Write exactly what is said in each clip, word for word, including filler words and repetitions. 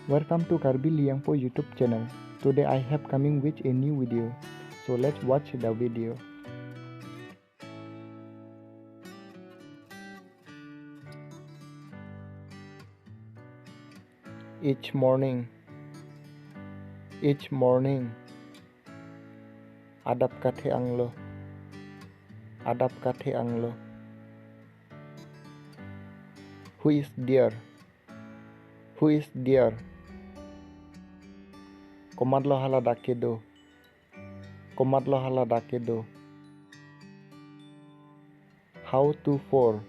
Welcome to Karbi Liyangpo YouTube channel. Today I have coming with a new video. So let's watch the video. Each morning. Each morning. Adap kathe anglo. Adap kathe anglo. Who is there? Who is there? Komatlo haladak kedo? Komatlo haladak kedo? How to four?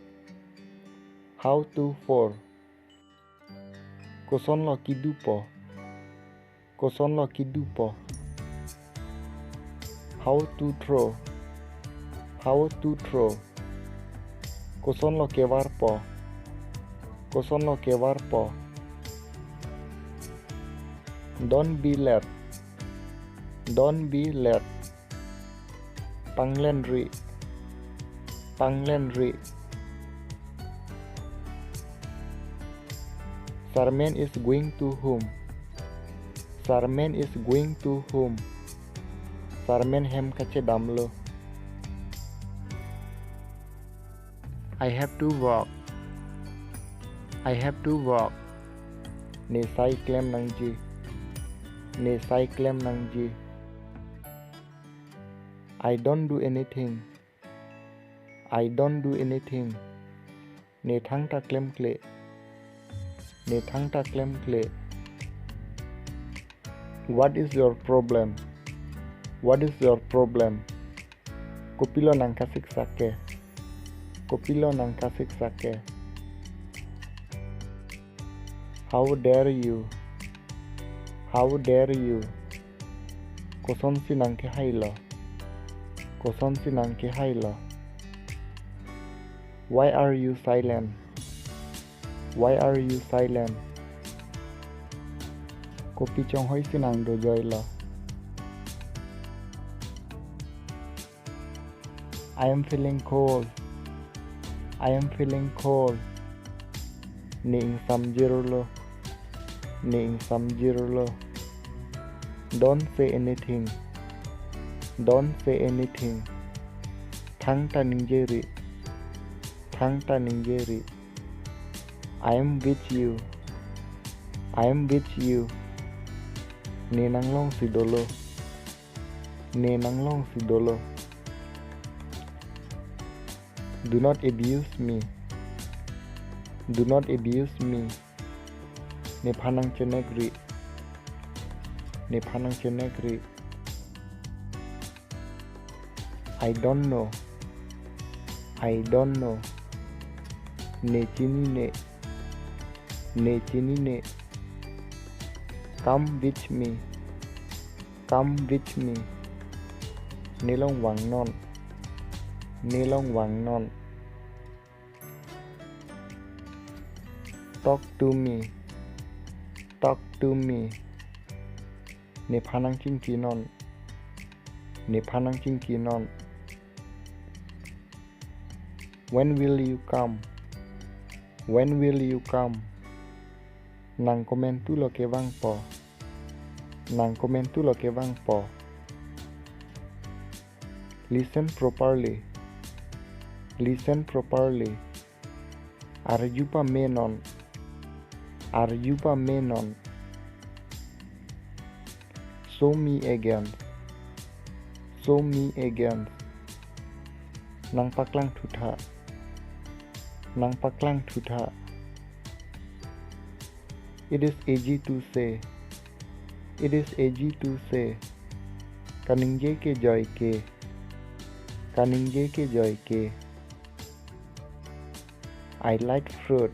How to four? Kosonlo kidupo? Kosonlo kidupo? How to throw? How to throw? Kosonlo kevarpo? Kosonlo kevarpo? Don't be late. Don't be late. Panglenri. Panglenri. Sarmen is going to home. Sarmen is going to home. Sarmen hem kachedamlo. I have to walk. I have to walk. Ne sai klem nangji. Ne sai klem nangji. I don't do anything. I don't do anything. Ne thangta klemkle. Ne thangta klemkle. What is your problem? What is your problem? Kopilo nang kasiksak ke? Kopilo nang kasiksak ke? How dare you? How dare you? Kosonsi nang kehailo? Kosonsi nang kehailo? Why are you silent? Why are you silent? Kopi chonghoisi nang dojoilo? I am feeling cold. I am feeling cold. Ne ingsamjirlo. Ne ingsamjirlo. Don't say anything. Don't say anything. Thangta ningjeri. Thangta ningjeri. I am with you. I am with you. Ne nanglongsi dolo. Ne nanglongsi dolo. Do not abuse me. Do not abuse me. Nephan nangchenekri. Nephan nangchenekri. I don't know. I don't know. Ne chinine. Ne chinine. Come with me. Come with me. Nelong vangnon. Nelong vangnon. Talk to me. Talk to me. Nephan nangchingkinon. Nephan nangchingkinon. When will you come? When will you come? Nang komantulo kevangpo? Nang komantulo kevangpo? Listen properly. Listen properly. Arju pamenon. Arju pamenon. Show me again. Show me again. Nangpaklang thutha. Nangpaklang thutha. It is easy to say. It is easy to say. Kaningje ke joike. Kaningje ke joike. I like fruit.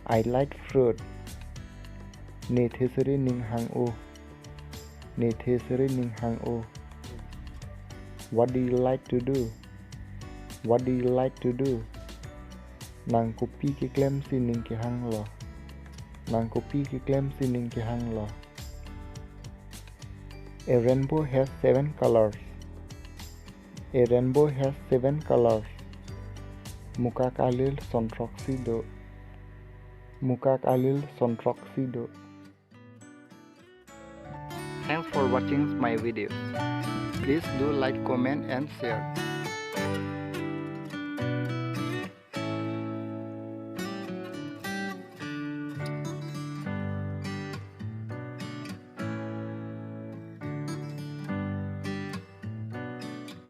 I like fruit. Ne thesere ning hang-o. Ne thesere ning hang-o. What do you like to do? What do you like to do? Nang kopi keklemsi ning kehanglo? Nang kopi keklemsi ning kehanglo? A rainbow has seven colors. A rainbow has seven colors. Mukak alir sonthroksi do. Mukak alil son throksi do. Thanks for watching my video. Please do like, comment and share.